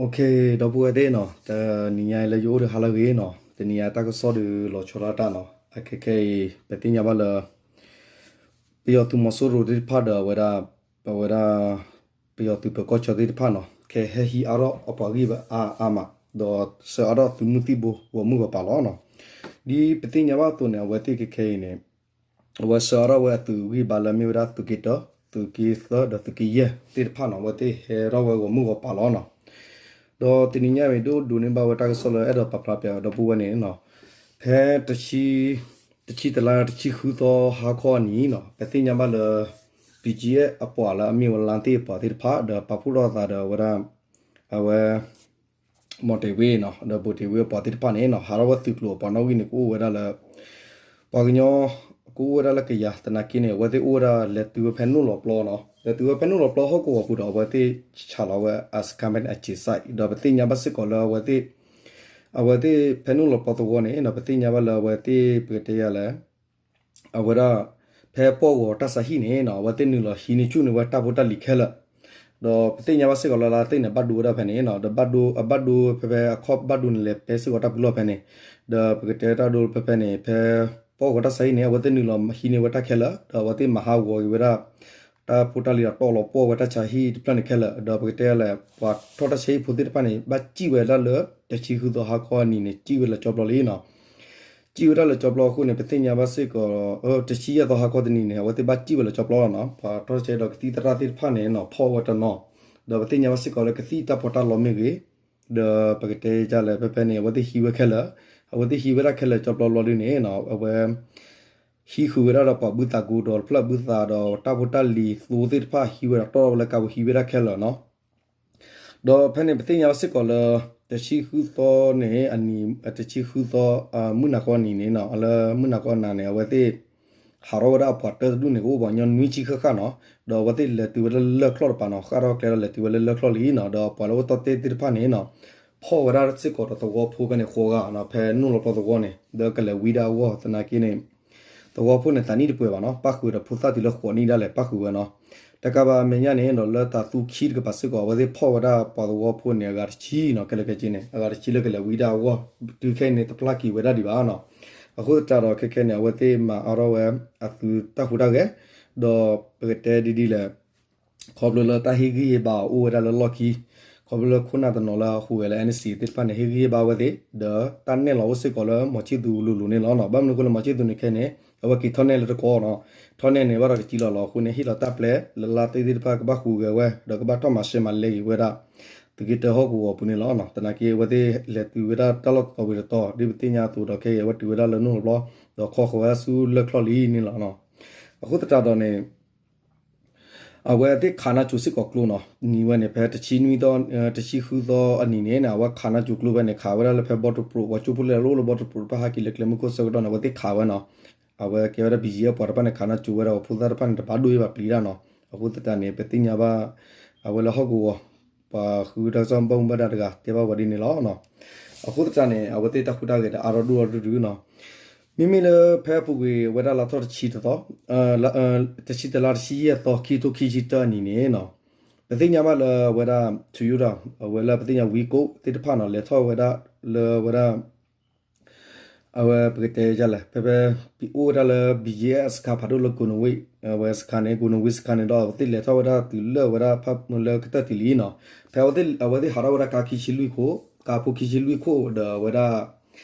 ဒီပုၢ်ဝဲၢ်သ့ၣ်နီၤ, တနံၤညါအံၤလၢယအိၣ်ဒီးဟါလၢအဂ့ၤနီၤ, တနံၤညါတၢ်ကစီၣ်ဒီးလီၤဆီဒၣ်တၢ်နီၤ, အခဲခဲအံၤ ပသ့ၣ်ညါဘၣ်လၢ ပယီၤသုးမီၤစိရိၤသ့ၣ်တဖၣ်ဒီးအဝဲဒၣ်, အဝဲဒၣ် ပယီၤသုးပၢၤကီၢ်ဆၢသ့ၣ်တဖၣ်နီၤ, ခဲဟဲဟံးအါထီၣ်အပှၤဂံၢ်ဘါအါအါမး, ဒီးဆှၢအါထီၣ်သုးမုၢ်သံၣ်ဘိဂီၢ်မုၢ်ဂီၢ်ပၤလီၤနီၤ. ဒ်ပသ့ၣ်ညါဘၣ်အသိးန့ၣ် အဝဲသ့ၣ်ခဲခဲအံၤန့ၣ် အဝဲဆှၢအါထီၣ်ဝဲအသုးဂံၢ်ဘါလၢအမ့ၢ်ဝဲဒၣ်သုးက့တၢ, သုးက့သၢ ဒီးသုးက့ယဲၢ်သ့ၣ်တဖၣ်နီၤ, အဝဲသ့ၣ်ဟဲထီၣ်ဝဲဂီၢ်မုၢ်ဂီၢ်ပၤလီၤနီၤ. ဒီးတနံၤညါအံၤ ဒိၣ်ဒိးန့ၢ်ဘၣ်ဝဲတၢ်ကစီၣ်လၢအဲၣ်ဒိးပာ်ဖျါပျးဒီပုၢ်ဝဲၢ်န့ၣ်နီၤ, ဖဲ တဆံတလါတဆံဃုသီဟါခီအနံၤနီၤ, ပသ့ၣ်ညါဘၣ်လၢ ဘံၣ်ကၠံၣ်အဲၣ် အပှၤလၢအမ့ၢ်ဝဲလါသ့ၣ်အပှၤသ့ၣ်တဖၣ် ဒီးပာ်ဖှိၣ်ထီၣ်အသးဒီးအဝဲဒၣ် အဝဲ မီၣ်တ့ၢ်ဝ့နီၤ, ဒီးဘိၣ်တ့ၢ်ဝ့အပှၤသ့ၣ်တဖၣ်န့ၣ်နီၤ, ဟးထီၣ်ဝဲသုးကျိၤအပှၤနီၣ်ဂံၢ်န့ၣ် ကအိၣ်ဝဲဒၣ်လၢ ပှၤကညီ ကအိၣ်ဝဲဒၣ်လၢကယၤသနာ်က့န့ၣ် အဝဲသ့ၣ်အိၣ်ဝဲဒၣ်လဲၤတုၤဝဲဖဲနိၣ်လီၤပျီနီၤ, လဲၤတုၤဝဲဖဲနိၣ်လီၤပျီဟီၣ်ကဝီၤပူၤဒီး အဝဲသ့ၣ်ဆးလီၤဝဲ အစကၤမ့ၣ်အစံးစဲး ဒီးပသ့ၣ်ညါဘၣ်စ့ၢ်ကီးလၢအဝဲသ့ၣ် အဝဲသ့ၣ်ဖဲနိၣ်လီၤပျီသဝီန့ၣ်နီၤ, ပသ့ၣ်ညါဘၣ်လၢအဝဲသ့ၣ် ပကတဲယၤလဲၣ် အဝဲဒၣ် ဖဲပီၣ်ဂီၤတၢ်ဆါဟံၣ်န့ၣ်နီၤ, အဝဲသ့ၣ်နုာ်လီၤဟံးန့ၢ်ဆူၣ်န့ၢ်ဝဲတၢ်ဖိတၢ်လံၤခဲလၢာ်, ဒီးပသ့ၣ်ညါဘၣ်စ့ၢ်ကီးလၢလါသ့ၣ်န့ၣ် ဘၣ်ဒိဝဲဒၣ်ဖဲန့ၣ်နီၤ, ဒီးဘၣ်ဒိ အဘၣ်ဒိဖဲဖဲအခီၣ်ဘၣ်ဒိန့ၣ် လဲၤပဲစ့ၢ်ကီးတၢ်ပူၤလီၢ်ဖဲန့ၣ်, ဒီးပကတဲတၢ်ဒိဖဲဖဲန့ၣ် ဖဲပီၣ်ဂီၤတၢ်ဆါဟံၣ်န့ၣ် အဝဲသ့ၣ်နုာ်လီၤဟံးန့ၢ်ဝဲတၢ်ခဲလၢာ်, ဒီးအဝဲသ့ၣ်မၤဟးဂီၤက့ၤဝဲဒၣ် တၢ်ဖိတၢ်လံၤဒီးတီၢ်လီၤပှီၢ်ဝဲတၢ်ဆါဟံၣ်တဖျၢၣ်န့ၣ်ခဲလၢာ်, ဒီးပကတဲလဲၣ် ပှၤထီၣ်တၢ်ဆါဟံၣ်ဖိသ့ၣ်တဖၣ်န့ၣ် ဘၣ်စံၣ်ဝဲဒၣ်လၢ တဆံဃုသီဟါခီအနံၤန့ၣ် စံၣ်ဝဲလၢကၠီပျီလံနီၤ. စံၣ်ဝဲဒၣ်လၢကၠီပျီအဃိန့ၣ် ပသ့ၣ်ညါဘၣ်စ့ၢ်ကီး တဆံယဲၢ်သီဟါခီတနံၤန့ၣ် အဝဲသ့ၣ်ဘၣ်စံၣ်ဝဲလၢကၠီပျီလီၤနီၤ, ပှၤထီၣ်တၢ်ဆါဟံၣ်ဒီးကသံၣ်သရၣ်သ့ၣ်တဖၣ်န့ၣ်နီၤ ဖီၣ်ဝဲတနီၤ, ဒီးပသ့ၣ်ညါဘၣ်စ့ၢ်ကီးလၢကသံၣ်တၢ်ဖီတၢ်လီမ့ၢ်ဂ့ၤ, ဒီးပကတဲဒ်လဲၣ် ဖဲဖဲန့ၣ် အဝဲသ့ၣ်ဟံးဝဲခဲလၢာ်, အဝဲသ့ၣ်ဟံးဝဲဒၣ်ခဲလၢာ်ကၠီပျီလီၤဒုန့ၣ်နီၤ, အဝဲ ဟံးဃုာ်ဝဲဒၣ်ဒီးပှၤဘုသးကိဒီးတဖျၢၣ်ဘုသးဒီးတၢ်ဖိတၢ်လံၤသိသ့ၣ်တဖၣ် ဟံးဝဲဒီးတီၢ်ထီၣ်ဝဲလၢကါပူၤ ဟံးဝဲဒၣ်ခဲလၢာ်နီၤ. ဒီးဖဲန့ၣ် ပသ့ၣ်ညါဘၣ်စ့ၢ်ကီးလၢ တဆံဃုသီန့ၣ် အနံၤ တဆံဃုသီ မုၢ်နၤခီအနံၤန့ၣ်နီၤ, လၢမုၢ်နၤခီအနၤန့ၣ် အဝဲသ့ၣ် ဟးထီၣ်ဝဲဒၣ်အပှၤတၢတဒူၣ်န့ၣ် ကအိၣ်ပှၤကညီနွံဆံဃၣ်ဃၣ်နီၤ, ဒီးအဝဲသ့ၣ်လဲၤတုၤဝဲလၢလၢၢ်ချီၣ်တပၤနီၤ, ဃၣ်ထီၣ်ကျဲဒီးလဲၤတုၤဝဲလၢလၢၢ်ချီၣ်လံနီၤ, ဒီးပှၤလၢအိၣ်တီၢ်တ့ၢ်သ့ၣ်တဖၣ်န့ၣ်နီၤ ဖီၣ်ဝဲဒၣ်စ့ၢ်ကီးဒီးသဝီဖိဖဲန့ၣ်ဃိးဂၤနီၤ, ဖဲနိၣ်လီၤပျီသဝီန့ၣ် ဒီးကလဲၤဝံဒၣ်အဂီၢ်သနာ်က့န့ၣ် သဝီဖိန့ၣ် သးနံၣ်တပှဲၤဘၣ်နီၤ, ပၣ်ဃုာ်ဒီးဖိသၣ်တုၤလၢဃိးနံၣ်ဒၣ်လဲာ် ပၣ်ဃုာ်ဝဲနီၤ. တကးဘၣ်အမဲာ်ညါန့ၣ်ဒီး လၢတၤသူခံတကပၤစ့ၢ်ကီး အဝဲသ့ၣ်ဖီၣ်ဝဲဒၣ်ပှၤသဝီဖိန့ၣ် အဂၤတဆံနီၤ, ကဲလၢကဲက့န့ၣ် အဂၤတဆံလၢကလဲၤဝံဒၣ်အဂီၢ်, တုၤခဲအံၤန့ၣ် တပျၢ်က့ၤဝဲဒၣ်ဒံးဘၣ်နီၤ. အဃိသတးဒီး ခဲခဲန့ၣ် အဝဲသ့ၣ်မၤအါထီၣ်ဝဲအသုးတၢ်ဟူးတၢ်ဂဲၤ, ဒီးပကတဲဒ်ဒ်လဲၣ် ခီဖျိလၢတၢ်ဟ့ၣ်ဂံၢ်ဟ့ၣ်ဘါအီၤအိၣ်ဝဲဒၣ်လၢလီၢ်ခံ, ခီဖျိလၢခိၣ်နၢ်တနီၤလၢအဟူးဂဲၤလၢ NCA သ့ၣ်တဖၣ်န့ၣ် ဟ့ၣ်ဂံၢ်ဟ့ၣ်ဘါဝဲသ့ၣ်, ဒီးတၢ်နဲၣ်လီၤအိၣ်စ့ၢ်ကီးလၢမီၤဆံၣ်သူၤလိၤလိၤန့ၣ်လီၤနီၤ. ဘၣ်မနုၤအဃိလၢမီၤဆံၣ်သူၤန့ၣ်ခဲန့ၣ် အဝဲက့ၤထီၣ်နဲၣ်လၢတကီနီၤ, ထီၣ်နဲၣ်န့ၣ် ဘၣ်ဒီးကစံၣ်လီၤလီၤအဃိန့ၣ် ဟ့ၣ်လီၤတၢ်ပျဲလၢလါသ့ၣ်သ့ၣ်တဖၣ်ကဘၣ်ဟူးဂဲၤဝဲ ဒီးကဘၣ်ထီၣ်မၤရှဲမၤလဲက့ၤဝဲဒၣ် သုးက့တၢဟီၣ်ကဝီၤပူၤန့ၣ်လီၤ. သနာ်က့အဝဲသ့ၣ်လဲၤတုၤဝဲဒၣ်တၢ်လီၢ်တတီၤဝံၤတတီၤ ဒ်ပသ့ၣ်ညါအသိးဒီး ခဲအံၤအဝဲတုၤဝဲဒၣ်လၢနိၣ်လီၤပျီ ဒီးခီဃီၤဝဲဒၣ်ဆူလၢၢ်ချီၣ်လံန့ၣ်လီၤ. အဃိသတးဒီးန့ၣ် အဝဲသ့ၣ်ခးနါစိၤစ့ၢ်ကီးကျိနီၤ, နံၤဝဲန့ၣ် ဖဲတဆံနွံသီ တဆံဃုသီအနံၤန့ၣ် အဝဲခးနါစိၤကျိဖဲန့ၣ် ခးဝဲဒၣ်လၢဖဲဘီတပြိး ပှၤကၠိဖိလၢအအိၣ်လၢဘီတပြိးတဖၣ် ဟဲက့ၤလၢကျဲမုၢ်ခိၣ်ဆၢကတီၢ်န့ၣ် အဝဲသ့ၣ်ခးဝဲနီၤ. အဝဲကဲဝဲဒၣ် ဘံၣ်ကၠံၣ်အဲၣ် ပှၤတဖၣ်န့ၣ် ခးနါစိၤဝဲဒၣ် ပှၤဖိသၣ်တဖၣ်န့ၣ် တဘၣ်ဒိၣ်ယဲၢ်ဘၣ်ပျံၤတၢ်နီၤ. အဃိသတးန့ၣ် ပသ့ၣ်ညါဘၣ် အဝဲလၢဟီၣ်ကဝီၤ ပှၤဃုတၢ်ကစီၣ်ဘၣ်မူဘၣ်ဒါတဂၤ တဲဘၣ်ဝဲဒ်န့ၣ်လီၤ. အဃိသတးန့ၣ် အဝဲသ့ၣ်တၢ်ဟူးတၢ်ဂဲၤဒီးအါထီၣ်ဒိၣ်ထီၣ်ဒုဒုနီၤ. မ့မ့ၢ်လၢဖဲအပူၤကွံာ်ဝဲဒၣ်လါထီၣ်တဆံတသီ, တဆံတလါ တဆံယဲၢ်သီ ခံထိခံဆံတၢအနံၤန့ၣ်နီၤ, ပသ့ၣ်ညါဘၣ်လၢအဝဲဒၣ် Toyota အဝဲလၢပသ့ၣ်ညါဝံကိၣ်သ့ၣ်တဖၣ်နီၤ လဲၤထီၣ်ဝဲဒၣ်လၢအဝဲဒၣ် အဝဲပကတဲဒ်လဲၣ် ဖဲဖဲ အိၣ်ဝဲဒၣ်လၢ ဘံၣ်ကၠံၣ်အဲၣ် အစခါဖးဒိၣ်လၢ ကိၤနဝ့ၣ် အဝဲစခါန့ၣ် ကိၤနဝ့ၣ်စခါန့ၣ်ဒီး အဝဲသ့ၣ်လဲၤထီၣ်ဝဲဒၣ်တုၤလၢဝဲဒၣ်ဖးလၢကတၢၢ်တံၢ်လံနီၤ. ဖဲအဝဲသ့ၣ်ဟးထီၣ်ဝဲဒၣ်ကါခံဆံလွံၢ်ခိၣ်, ကါဖိခံဆံလွံၢ်ခိၣ်ဒီးအဝဲဒၣ်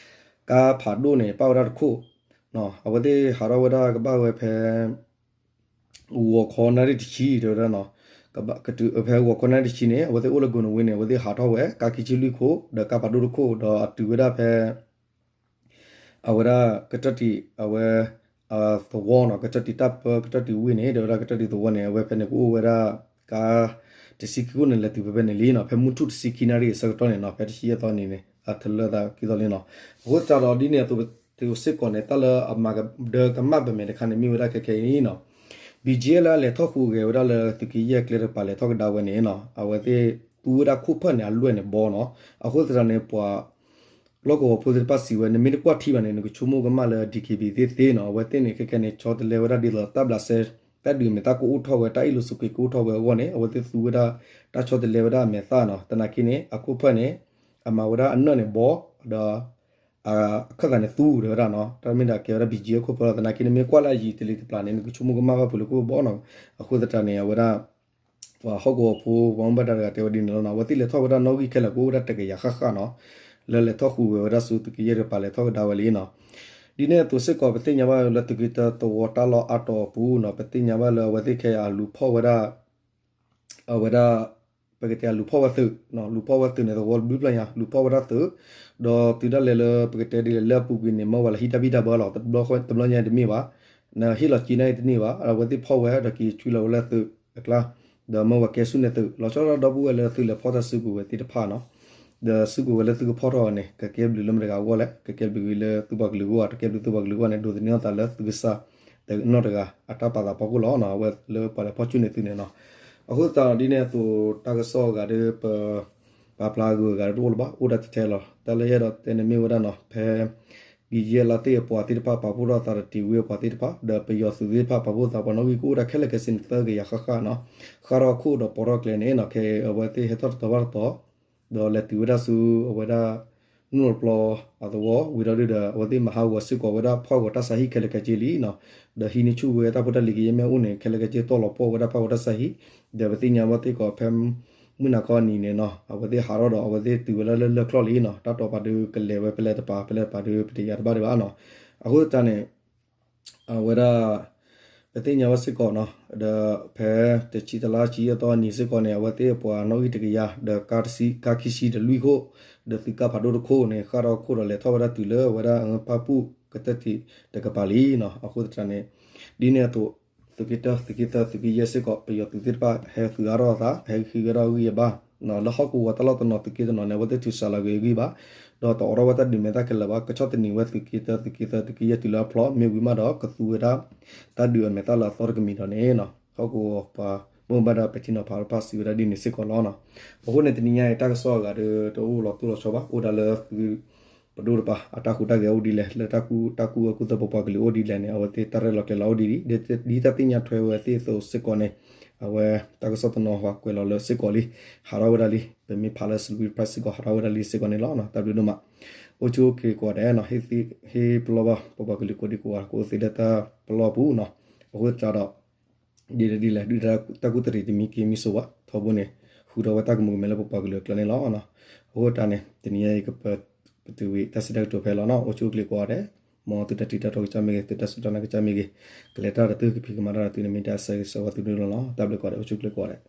ကါဖးဒိၣ်န့ၣ် ပၣ်ဝဲဒၣ်တခိၣ်, အဝဲသ့ၣ်ဟးထီၣ်ဝဲဒၣ်ကဘၣ်ဝဲဖဲ ဂီၤခီနၣ်ရံၣ်တဆံတဲဝဲဒၣ်နီၤ, ကဘၣ်ကတုၤဖဲဂီၤခီနၣ်ရံၣ်တဆံန့ၣ် အဝဲသ့ၣ်အိၣ်လၢကိၤနဝ့ၣ်န့ၣ် အဝဲသ့ၣ်ဟးထီၣ်ဝဲ ကါခံဆံလွံၢ်ခိၣ် ဒီးကါဖးဒိၣ်တခိၣ် ဒီးအတုၤဝဲဒၣ်ဖဲ အဝဲဒၣ်ကတၢၢ်တံၢ် အဝဲ သဝီနီၤ, ကတၢၢ်တံၢ်တၢ်ပၢ ကတၢၢ်တံၢ်ဝ့ၢ်န့ၣ် တဲဝဲဒၣ်ကတၢၢ်တံၢ်သဝီန့ၣ် အဝဲဖဲန့ၣ်ကအိၣ်ဝဲဒၣ် ကါ တဆံခံခိၣ်န့ၣ် လဲၤတုၤဖဲဖဲန့ၣ်လံနီၤ, ဖဲမုၢ်ထူၣ်တဆံခံနၣ်ရံၣ်အဆၢကတီၢ်န့ၣ်နီၤ, ဖဲတဆံယဲၢ်သီန့ၣ်န့ၣ် အထလၢသးခံသီလံနီၤ. အဃိသတးဒီးဒ်န့ၣ်အသိးစ့ၢ်ကီးန့ၣ် တၢ်လၢအမၤကဒၢကမၣ်ပမဲာ်တခါန့ၣ် မ့ၢ်ဝဲဒၣ်ခဲခဲအံၤနီၤ, ဘံၣ်ကၠံၣ်အဲၣ် လၢအလဲၤထီၣ်ဟူးဂဲၤဝဲဒၣ်လၢသုးက့ယဲၢ်ကျဲတကပၤလဲၤထီၣ်ကဒါဝဲန့ၣ်နီၤ, အဝဲသ့ၣ်သူဝဲဒၣ်ခိၣ်ဖၢၣ်န့ၣ် အလွဲၢ်န့ၣ်ဘီနီၤ. အဃိသတးန့ၣ် ပှၤ လီၢ်ကဝီၤဖိသ့ၣ်တဖၣ်စံးဝဲ နမ့ၢ်တကွၢ်ထံဘၣ်န့ၣ် နကဆိကမိၣ်ကမၣ်လၢ DKBA သ့သ့နီၤ, အဝဲသ့ၣ်န့ၣ် ခဲခဲန့ၣ် ဆီတလဲဝဲဒၣ်ဒ်သိးတၢ်ဘျးစဲ တၢ်ဒုးမဲာ်သၣ်ကအိၣ်ထီၣ်ဝဲ တၢ်အ့ၣ်လိာ်ဆိးက့ကအိၣ်ထီၣ်ဝဲအဂီၢ်န့ၣ် အဝဲသ့ၣ်သူဝဲဒၣ် တၢ်ဆီတလဲဝဲဒၣ်အမဲာ်သၣ်နီၤ. သနာ်က့န့ၣ် အခိၣ်ဖၢၣ်န့ၣ် အမၤဝဲဒၣ်အနၢၣ်န့ၣ်ဘီ ဒီး အခၢၣ်သးန့ၣ်သူဒီးဝဲဒၣ်နီၤ. တၢ်မ့ၢ်ဒၣ်ကဲဝဲဒၣ် ဘံၣ်ကၠံ အခိၣ်ဖၢၣ်လီၤ. သနာ်က့န့ၣ် မ့ၢ်ကွၢ်လၢအယံၤတလံၤတပျၢ်န့ၣ် နကဆိကမိၣ်ကမၣ်ဘၣ်ဖုးလၢခိၣ်ဘီနီၤ. အဃိသတးန့ၣ် အဝဲဒၣ် ပှၤဟီၣ်ကဝီၤဖိ ပှၤမူဘၣ်ဒါတဂၤတဲဝဲဒ်န့ၣ်လီၤနီၤ. အဝဲသ့ၣ်လဲၤထီၣ်ဝဲဒၣ်နီၣ်ဂံၢ်ခဲလၢာ်ကအိၣ်ဝဲဒၣ်တကယၤဃၣ်ဃၣ်နီၤ. လၢလဲၤထီၣ်ဃုာ်ဝဲဝဲဒၣ်ဆူသုးကယဲၢ်တကပၤ လဲၤထီၣ်ကဒါဝဲလံနီၤ. ဒ်န့ၣ်အသိးစ့ၢ်ကီး ပသ့ၣ်ညါဘၣ်လၢသုးက့တၢသဝီတၢ်လီၢ်အါတီၤအပူၤနီၤ, ပသ့ၣ်ညါဘၣ်လၢအဝဲသ့ၣ်ခဲအံၤလူၤဖီၣ်ဝဲဒၣ် အဝဲဒၣ် ပကတဲလူၤဖီၣ်ဝဲသုး, လူၤဖီၣ်ဝဲသုးန့ၣ် သဝီတဘျုးဖျၢၣ်ညါ လူၤဖီၣ်ဝဲဒၣ်သုး, ဒီးတုၤဒၣ်လဲာ်လၢပကတဲဒ်လဲၣ်လၢအပူၤကွံာ်န့ၣ် မ့ၢ်ဝဲလၢဟံးတၢ်ဘံၣ်တၢ်ဘၢလီၤ. တဘျီညါတမ့ၢ်ဘၣ်, နဟ့ၣ်လီၤက့ၤန့ၣ်တန့ၢ်ဘၣ်, အဝဲသ့ၣ်ဖီၣ်ဝဲဒီးက့ၤဆူလီၤဝဲလၢသုးအကျါ, ဒီးမ့ၢ်ဝဲကဲဆူၣ်န့ၢ်သုး လီၤဆီဒၣ်ဒီပုၢ်ဝဲၢ်လၢသုးလဲၤဖီၣ်တၢ်စုကဝဲၤသ့ၣ်တဖၣ်နီၤ, ဒီးစုကဝဲၤလၢသုကဖီၣ်ထီၣ်အီၤန့ၣ် ကကဲဘျုးလၢမတၤတဂၤအဂီၢ်လဲၣ်, ကကဲဘျုးလၢသုပှၤကလုာ်အဂီၢ်, တကဲဘျုးသုပှၤကလုာ်အဂီၢ်န့ၣ် ဒိးသန့ၤအသးလၢသုကစၢ် တနီၢ်တဂၤအတၢ်ပာ်သးဖီခိၣ်လီၤနီၤ, အဝဲလၢပှၤလဲၤဖီၣ်ဆူၣ်န့ၢ်သုးန့ၣ်နီၤ. အဃိသတးဒီး ဒ်န့ၣ်အသိးတၢ်ကစီၣ်အဂၤဒီး ပ ပာ်ဖျါဂုၤအဂၤဒီးတအိၣ်လၢၤဘၣ်, အိၣ်ဒၣ်တထဲလီၤ. တၢ်လၢယအဲၣ်ဒိးတဲန့ၣ်မ့ၢ်ဝဲဒၣ်နီၤ, ဖဲ ဘံၣ်ယဲၢ်လါသ့ၣ်အပှၤသ့ၣ်တဖၣ် ပာ်ဖှိၣ်ထီၣ်သးဒီးတ့ၢ်ဝံအပှၤသ့ၣ်တဖၣ် ဒီးပယီၤသုးသ့ၣ်တဖၣ် ပာ်ဖှိၣ်သးပှၤနီၣ်ဂံၢ်ကအိၣ်ဒၣ်ခဲလၢာ်ခဲဆ့န့ၣ် သၢကယၤဃၣ်ဃၣ်နီၤ, ဃၣ်ထီၣ်ခိၣ်ဒီးပိာ်ထီၣ်ကျဲန့ၣ်နီၤ, ခဲအံၤအဝဲသ့ၣ်ဟဲထီၣ်တတီၤဘၣ်တတီၤ ဒီးလဲၤတုၤဝဲဒၣ်ဆူအဝဲဒၣ် နူၢ်တပျီအသဝီဝံၤဒီးဒုဒီး အဝဲသ့ၣ်မၤဟးဂီၤစ့ၢ်ကီးဝဲဒၣ်ဖီၣ်ဂီၤတၢ်ဆါဟံၣ်ခဲလၢာ်ခဲဆ့လံနီၤ, ဒီးဟံးန့ၢ်ဆူၣ်ဝဲတၢ်ဖိတၢ်လံၤကယဲၢ်မ့ၢ်အိၣ်န့ၣ် ခဲလၢာ်ခဲဆ့တီၢ်လီၤပှီၢ်ဝဲဒၣ်ဖီၣ်ဂီၤတၢ်ဆါဟံၣ်, ဒီးပသ့ၣ်ညါဘၣ်စ့ၢ်ကီးဖဲ မုၢ်နၤခီအနံၤန့ၣ်နီၤ, အဝဲသ့ၣ်ဟးထီၣ်ဒီးအဝဲသ့ၣ်တုၤဝဲဒၣ်လၢလၢၢ်ချီၣ်လံနီၤ, တၢ်တီၤပာ်ဒုးကလဲၤဝဲဖဲလဲၣ်တပၤ ဖဲလဲၣ်တပၤဒုးပတယၤတဘၣ်ဒံးဘၣ်နီၤ. အဃိသတးန့ၣ် အဝဲဒၣ် ပသ့ၣ်ညါဘၣ်စ့ၢ်ကီးနီၤ, ဒီးဖဲတဆံတလါဆံယဲၢ်သီအနံၤစ့ၢ်ကီးန့ၣ် အဝဲသ့ၣ်အပှၤနီၣ်ဂံၢ်တကယၤ ဒီးကါတဆံ ကါခံဆံဒီးလွံၢ်ခိၣ်, ဒီးသုးကါဖးဒိၣ်တခိၣ်န့ၣ် ဃၣ်ထီၣ်ခိၣ်ဒီးလဲၤထီၣ်ဝဲဒၣ်တုၤလၢအဝဲဒၣ် ဖၣ်ပူၣ်ကတၢၢ်တံးတကပၤလံနီၤ. အဃိသတးန့ၣ် ဒ်န့ၣ်အသိး သုးက့တၢ သုးက့သၢ သုးက့ယဲၢ်စ့ၢ်ကီး ပယီၤသုးသ့ၣ်တဖၣ် ဟဲဃုအါထီၣ်အသး ဟဲဃုဝဲဒၣ်အဂံၢ်အဘါ လၢဟီၣ်ကဝီၤတၢ်လီၢ်တနီၤ သုးက့တနီၤန့ၣ် အဝဲသ့ၣ်ထုးစးလီၤက့ၤအဂံၢ်ဘါ, ဒီးတအိးထီၣ်ဝဲတၢ်ဒုးမဲာ်သၣ်ခဲလၢာ်ဘၣ်, ကဆီၣ်သနံးဝဲသုးက့တၢ သုးက့သၢ သုးက့ယဲၢ်တုၤလၢအဖျိ မ့ၢ်ဝံၤမးဒီး ကသူဝဲဒၣ် တၢ်ဒုးအမဲာ်သၣ်လၢအသီတကမံၤဒီးန့ၣ်နီၤ, ဟီၣ်ကဝီၤပှၤ ဘၣ်မူဘၣ်ဒါပဲာ်ထံနီၤဖးတဖၣ်စံးဝဲဒၣ်ဒ်န့ၣ်စ့ၢ်ကီးလီၤနီၤ. အဃိန့ၣ် တနံၤညါအံၤ တၢ်ကစီၣ်အဂၤဒီး တအိၣ်လီၤတိၢ်လီၤဆီဘၣ်, အိၣ်ဒၣ်လၢသု ပဒိၣ်တပၤ အတၢ်ဟူးတၢ်ဂဲၤအိၣ်ဒ်လဲၣ်, လၢတၢ်ကူၣ်တၢ်ကူၣ်အကူၣ်သၢပပှၤကလုာ်အိၣ်ဒ်လဲၣ်န့ၣ် အဝဲသ့ၣ်တၢ်ရဲၣ်လီၤကျဲၤလီၤအိၣ်ဒ်အံၤ, ဒ်တၢ်သ့ၣ်ညါထွဲဝဲသ့ၣ်အသိးစ့ၢ်ကီးန့ၣ် အဝဲတၢ်ကစီၣ်တနီၤဟးကွဲးလီၤလၢစ့ၢ်ကီးလံ, ဟးထီၣ်ဝဲဒၣ်လံ, ပမ့ၢ်ဖးလၢ Salween Press စ့ၢ်ကီး ဟးထီၣ်ဝဲဒၣ်လံစ့ၢ်ကီးန့ၣ်လီၤ. တၢ်ဘျုးဒိၣ်မး, အိၣ်ဆူၣ်အိၣ်ချ့ကိးဂၤဒဲးနီၤ, ဟ့ၣ်ပလီၢ်ဘၣ် ပပှၤကလုာ်ကိးဒံကိးဂၤ ကအိၣ်သ့လၢတၢ်ပလီၢ်အပူၤနီၤ. အဃိသတးဒီး ဒ်လဲၣ်ဒ်လဲၣ် ဒုၣ်ဒါတၢ်ကူၣ်တရံးတမံၤက့ၤမံၤစိးဘၣ်, ထီဘိန့ၣ် ဃုထီၣ်ဝဲတၢ်ကမူၤကမဲလၢပပှၤကလုာ်အကျါန့ၣ်လီၤ. အဃိသတးန့ၣ် တနံၤအံၤ ပတုၤဝံၤတၢ်စံးတၢ်ကတိၤဖဲလီၤနီၤ, အိၣ်ဆူၣ်အိၣ်ချ့ကိးဂၤဒဲး, မ်သုတၢ်ထံၣ်တၢ်တီကစၢ်မ့ၢ်ဂ့ၤ, သုတၢ်စူၢ်တၢ်နာ်ကစၢ်မ့ၢ်ဂ့ၤ, ကလဲၤတၢ်ဒီးသုကဖံးကမၤတၢ်ဒီးသုန့ၣ် မ့ၢ်တၢ်ဆၢဂ့ၤဆၢဝါသုဒိၣ်လီၤ. တၢ်ဘျုးကိးဂၤဒဲး အိၣ်ဆူၣ်အိၣ်ချ့ကိးဂၤဒဲး.